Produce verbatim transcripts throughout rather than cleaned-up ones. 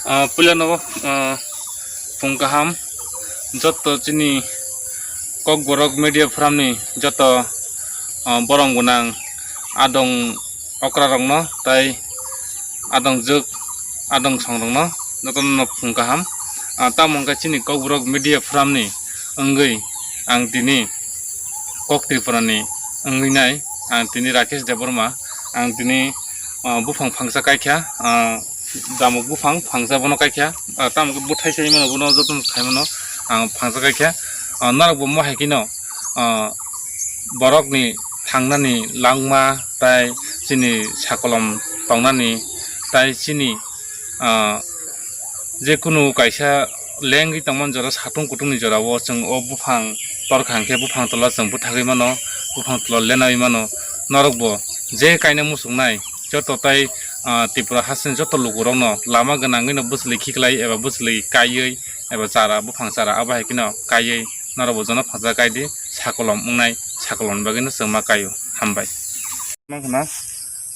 Ah, puilano, ah, phung kaham, joto chini Kokborok Media Forum ni joto, ah, borom gwnang adong okra rokno tai adong jwk adong song rokno jotono phung kaham. Ah, tamo wngkha chini Kokborok Media Forum ni wngwi ang tini Kok Tripura ni wngwi nai, ang tini Rakesh Debbarma, ang tini, ah, buphang phangsa kaikha, ah, damuk buphang phangsa bono kaikha, ah, tamo khe bwthai sai mano bono joto khai mano, ang phangsa kaikha, ah, norok bo mo hai kheno, ah, borok ni thangnani langma tai chini sakolom tongnani tai chini, ah, je kunu kaisa lengwi tongmani jora, satung kutung ni jora o chwng o buphang torkha hwnkhe buphang tola chwng bwthagwi mano, buphang tola lenawi mano. Norok bo je kaina muchungnai joto tai, ah, Tripura hasteni joto lukurokno lama gwnangwino bwchwlwi khiklai eba bwchwlwi kaiwi eba chara, buphang chara abo hai kheno kaiwi norok bo jono phatar kaidi sakolom wngnai, sakolomni bagwino chwng ma kaio. Hambai. Mankha na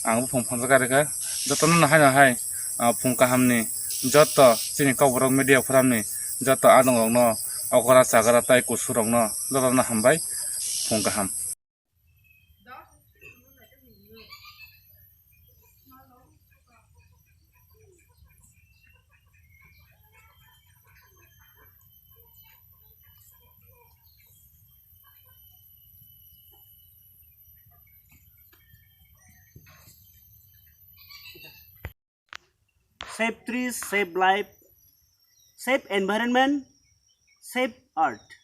ang buphang phansa karikha, jotono no haino hai, ah, phung kahamni joto chini Kokborok Media Forum ni joto adongrokno, okra chagra tai kusurokno jotono hambai, phung kaham. Save trees, save life, save environment, save earth.